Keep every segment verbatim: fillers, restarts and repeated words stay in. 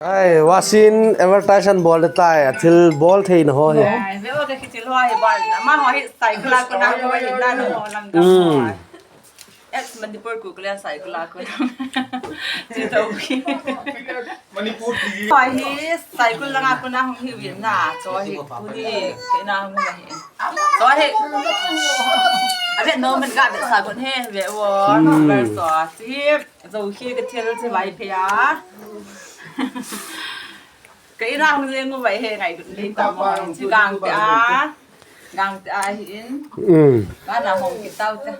Ai, vaccine advertisement bol de tai, athil bol thei na ho hi. Ai, ve o ka kitil ho hi ba, ama ho hi cycle a kona ho hi na na ho lang ka. Hmm. Ex Manipur ku kle cycle a kona. Chi to ki. Manipur ki. Ho hi cycle lang a kona hung hi win na, cho hi ku ni ke na hung hi. Cho hi. Abe no man ga be sa gon he ve o. Hmm. Ver so. Chi. Zo khi ka thil chi vai phe a. Ka ina hung le ngu vai he ngai dun le ta mo. Chi gang te a. Gang te a hi in. Mm. Ka na hong ki tau te.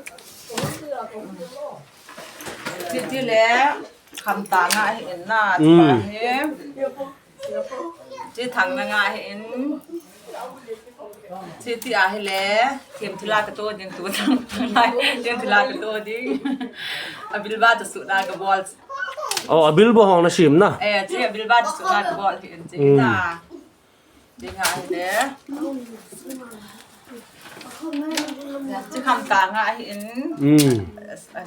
Chi chi le. Kham ta nga hi in na. Mm. Chi pa he. Chi thang na nga hi in. Chi ti a hi le, thim thila ka to ding tu thang thang lai, thim thila ka to ding. A bilba tu su na ka bol. Oh, a bilba hong na sim na. Eh, chi a bilba tu su na ka bol hi in chi ta. Ding a hi le. Chi kham ta nga hi in. Mm.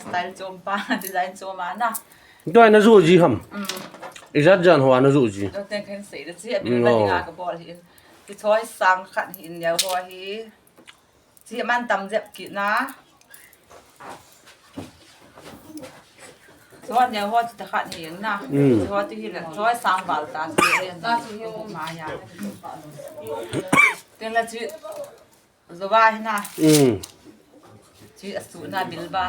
Style chom pa, design chom a na. Tua na zu ji ham. Mm. Ijat jan ho na zu ji. Tua ten kan sei da chi a bilba ding a ka bol hi in. Ti choi sang khat hi in neo ho hi. Chi man tam jep ki na. Choi neo ho ti ta khat hi in na. Mm. Choi ti hi le choi sang val ta chi le na chi ho ma ya. Ten la chi zo va hi na. Mm. Chi a su na bilba.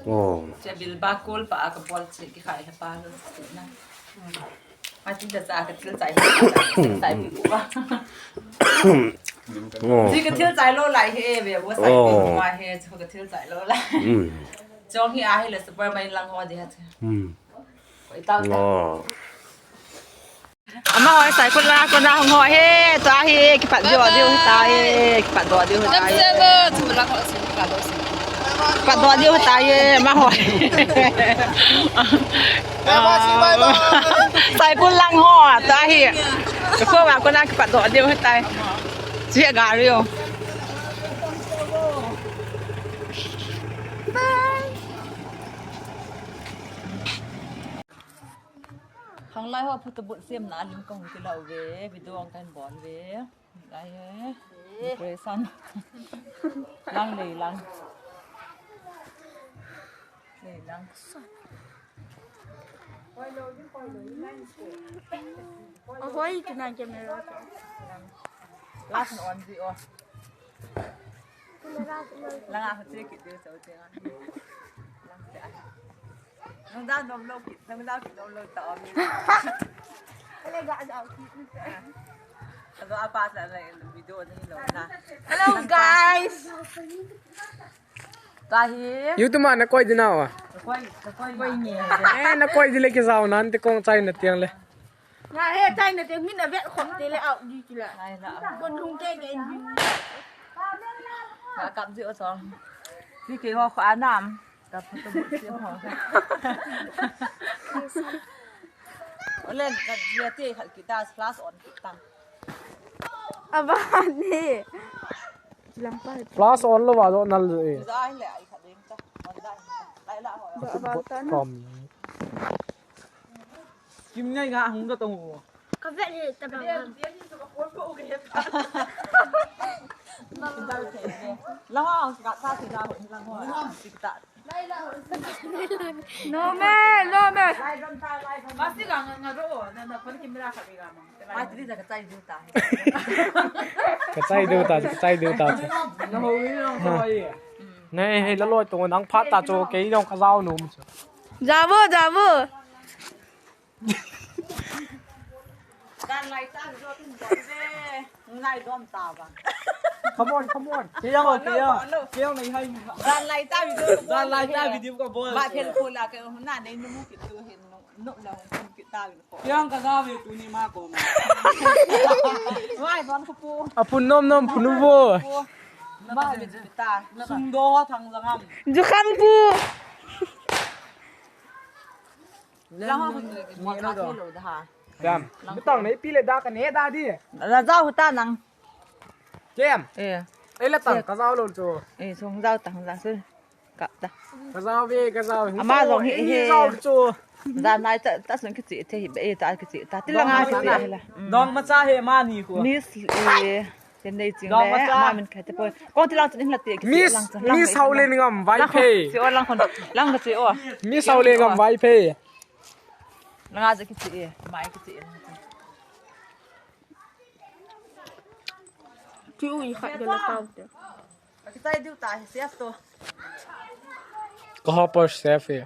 Oh. Chi a bilba kol pa a ka bol chi ki khai ha pa lo su na. A ti da sa ka thil chai. Sai pi ku ba. Oh. Chi ka thil chai lo lai he ve, wo sai pi ku ba he, chu ka thil chai lo lai. Mm. Chong hi a hi le super mai lang ho de ha. Mm. Koi tau ta. Oh. Ama hoi cycle la kona hung ho he, ta he, kipat doh diu ta he, kipat doh diu ta he. Kipat doh diu ta he, ama hoi. Cycle lang ho, ta he. Ka kho wa kona kipat doh diu ta he. Chi gari o. Khanglai ho photo booth semna a lim kahung kila uve, video ang kan bol uve. Lai he. Decoration. Lang lei lang. Lei lang. Ahoi, tu na camera. Last on the off. Langa ho che kit diu chau che nga. Lang che a. Nang da nom lo kit, nang da kit nom lo ta om. Ale ga da kit. Ado apa sa la video ni lo na. Hello guys. Tahi. YouTube ma na koi dina wa. Koi, koi ni. Eh, na koi dile ki jao nan te kong chai na tiang le. Nga he chai na te min a vet khop te le out di ti la. Ngai la. Kon hung ke ke in. Nga kap ji o song. Ti ke ho kha nam. Kap to bu ti ho. Ole ka ji te khat kita plus on kita. Aba ni. Lampai. Plus on lo wa do nal jo e. Za le ai kha ding ta. On da. Lai la ho. Ba ba ta na. Kom. Kim ngai nga hung ka tong u. Ka vet le ta ba. Lang ho, ka ta ti da ho, lang ho. Ti ta. No me, no me. Masi ka nga nga ro, na na pon kim ra ka bi ga ma. Ai ti da ka chai du ta. Ka chai du ta, ka chai du ta. Na ho ni lang ho ai. Nei, hei, la loi tong nang phat ta chu, kei jong ka jao nom chu. Jao vo, jao vo. Gan lai ta video tin dom ve. Ngai dom ta ba. Come on, come on. Kei jong, kei jong. Kei jong nei hai. Gan lai ta video. Gan lai ta video ka bol. Ba thel ko la ke hu na nei nu mu ki tu hin nu. Nu la hu ki ta. Kei jong ka ja ve tu ni ma ko. Wai don ko pu. A pun nom nom pun vo. Ba ve ta. Sum do thang jang am. Ju kham pu. Lang ho ni ma ka lo da ha. Jam. Butang nei pi le da ka ne da di. La jao ta nang. Kem. Eh. Ei la tang ka jao lo chu. Eh, song jao tang jao su. Ka jao ve, ka jao ve. Ama jong hi, hi jao chu. Jan nai ta, ta sun kichi the hi be, ta kichi ta. Ti langa kichi hi la. Dong macha he mani ko. Miss, eh, Chen nei ching le, ama min kha te poi. Ko ti lang chun in la ti kichi lang chun. Miss Haolengam Vaiphei. Chi o lang khon. Lang ka chi o. Miss Haolengam Vaiphei. Langa je kichi e. Mai kichi e. Chu i khat de la tau te. Ka kitai diu ta hi sias to. Ka hopper chef e.